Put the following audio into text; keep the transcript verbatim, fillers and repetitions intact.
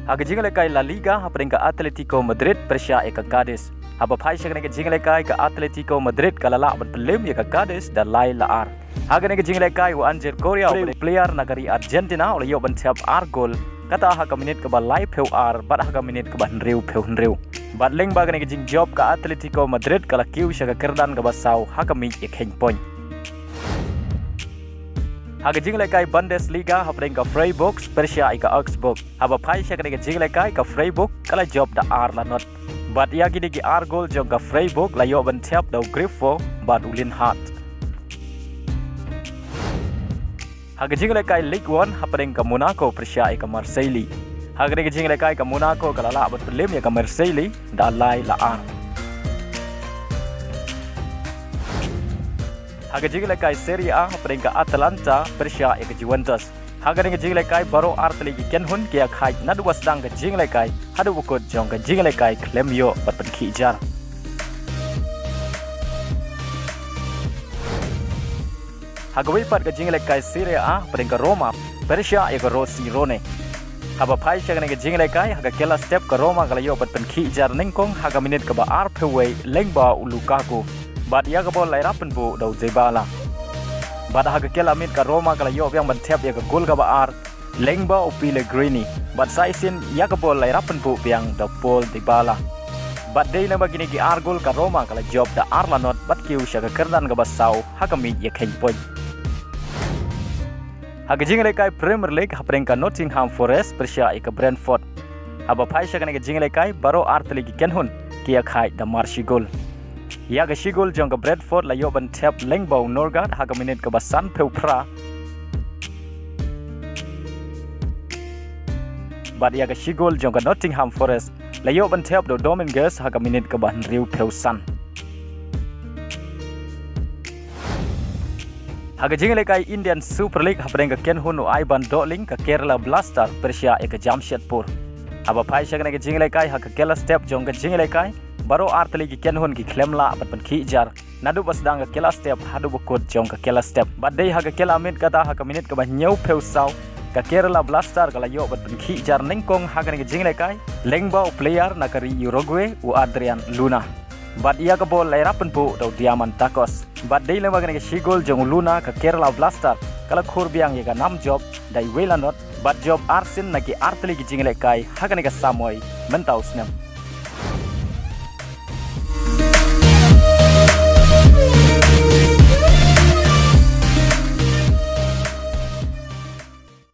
Ha ka jinglehkai La Liga hapdeng ka Atletico Madrid pyrshah ïa ka Cadiz. Haba phai sha kane ka jinglehkai ka Atletico Madrid ka la lah ban pynlem ïa ka Cadiz da lai la ar. Ha kane ka jinglehkai u Angel Correa u player na ka ri Argentina u la ïoh ban thep ar gol. Kata ha ka minit kaba laiphew ar bad ha ka minit kaba hynriewphew hynriew. Bad lyngba kane ka jingjop ka Atletico Madrid ka la kiew sha ka kyrdan kaba saw ha ka miej ïakheiñ point. Ha ka jinglehkai Bundesliga hapdeng ka Freiburg pyrshah ïa ka Augsburg. Haba phai sha kane ka jinglehkai ka Freiburg ka la jop da ar la not. Bad ïa kine ki ar gol jong ka Freiburg la ïoh ban thep da u Grifo bad u Lienhart. Ha ka jinglehkai Ligue one hapdeng ka Monaco pyrshah ïa ka Marseille. Ha kane ka jinglehkai ka Monaco ka la lah ban pynlem ïa ka Marseille da lai la ar. Ha ka jinglehkai Serie A hapdeng ka Atalanta pyrshah ïa ka Juventus. Ha kane ka jinglehkai baroh artylli ki kynhun ki ïakhaid naduh ba sdang ka jinglehkai haduh ba kut jong ka jinglehkai khlem ïoh ban pynkhih jar. Ha kawei pat ka jinglehkai Serie A hapdeng ka Roma pyrshah ïa ka Rossirone. Haba phai sha kane ka jinglehkai ha ka kylla step ka Roma ka la ïoh ban pynkhih jar nyngkong ha ka minit kaba arphew wei lyngba u Lukaku. Bad ïa ka bol la ïarap pynbuh da u Dybala. Bad ha ka kylla miet ka Roma ka la ïoh biang ban thep ïa ka gol kaba ar lyngba u Pellegrini. Bad sa shisien ïa ka bol la ïarap pynbuh biang da u Paul Dybala. Bad dei lyngba kine ki ar gol ka Roma ka la jop da ar la not bad kiew sha ka kyrdan kaba saw ha ka miej ïakheiñ point. Ha ka jinglehkai Premier League hapdeng ka Nottingham Forest pyrshah ïa ka Brentford. Haba phai sha kane ka jinglehkai baroh artylli ki kynhun ki ïakhaid da mar shi gol. Ïa ka shi gol jong ka Brentford la ïoh ban thep lyngba u Norgaard ha ka minit kaba sanphew phra. Bad ïa ka shi gol jong ka Nottingham Forest la ïoh ban thep da u Dominguez ha ka minit kaba hynriewphew san. Ha ka jinglehkai Indian Super League hapdeng ka kynhun u Aiban Dohling ka Kerala Blaster pyrshah ïa ka Jamshedpur. Haba phai sha kane ka jinglehkai ha ka kylla step jong ka jinglehkai baroh artylli ki kynhun ki khlem lah ban pynkhih jar naduh ba sdang ka kylla step haduh ba kut jong ka kylla step. Bad dei ha ka kylla miet kata ha ka minit kaba hynñiewphew saw ka Kerala Blaster ka la ïoh ban pynkhih jar nyngkong ha kane ka jinglehkai lyngba u player na ka ri Uruguay u Adrian Luna. Bad ïa ka bol la ïarap pynbuh da u Diamantakos. Bad dei lyngba kane ka shi gol jong u Luna ka Kerala Blaster ka la khur biang ïa ka nam jop da iwei la not bad jop arsien na ki artylli ki jinglehkai ha kane ka samoi mynta u snem.